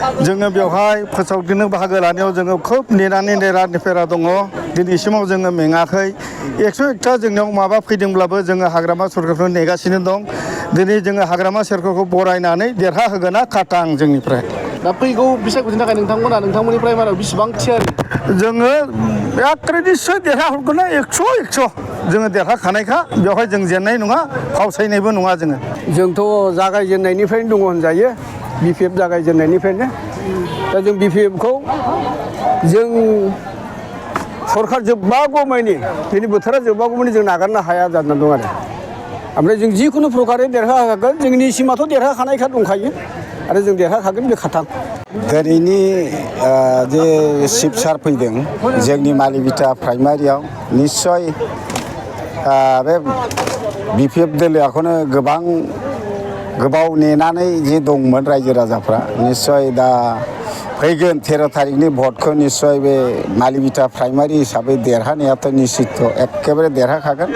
जोङो बेवहाय फोसावदिंनो बाहागो लानायाव जोङो खोब नेनानै नेरा दङ दिनैसिमाव जोङो मेङाखै 101था जोंनियाव माबा फैदोंब्लाबो जोङो हाग्रामा सरकारखौ नेगासिनो दं दिनै जोङो हाग्रामा सरकारखौ बरायनानै देरहाहोगोना खाथां जोंनिफ्राय दा फैगौ बिसायख'थिनि थाखाय नोंथांमोननि प्राइमारियाव बेसेबां थियारि जोङो एखे निस्सय देरहाहरगोन 100 जोङो देरहाखानायखा बेवहाय जों जेननाय नङा फावसायनायबो नङा जोंथ' जागायजेननायनिफ्रायनो दङ होनजायो BPF जागायजेननायनिफ्रायनो दा जों BPFखौ जों सरकार जोबबागौमानि दिनै बोथोरा जोबबागौमानि जों नागारनो हाया जानानै दं आरो ओमफ्राय जों जिखुनु प्रकारै देरहाखागोन जोंनि सिमाथ' देरहाखानायखा दंखायो आरो जों देरहाखागोन बे खाथां दिनैनि जे चिफ सार फैदों जोंनि मालिबिटा प्राइमारियाव निस्सय बे BPF दोलोखौनो गोबाव नेनानै जे दंमोन रायजो राजाफ्रा निस्सय दा फैगोन 13 थारिखनि भटखौ निस्सय बे मालिबिटा प्राइमारि हिसाबै देरहानायाथ' निश्चित एखेबारे देरहाखागोन।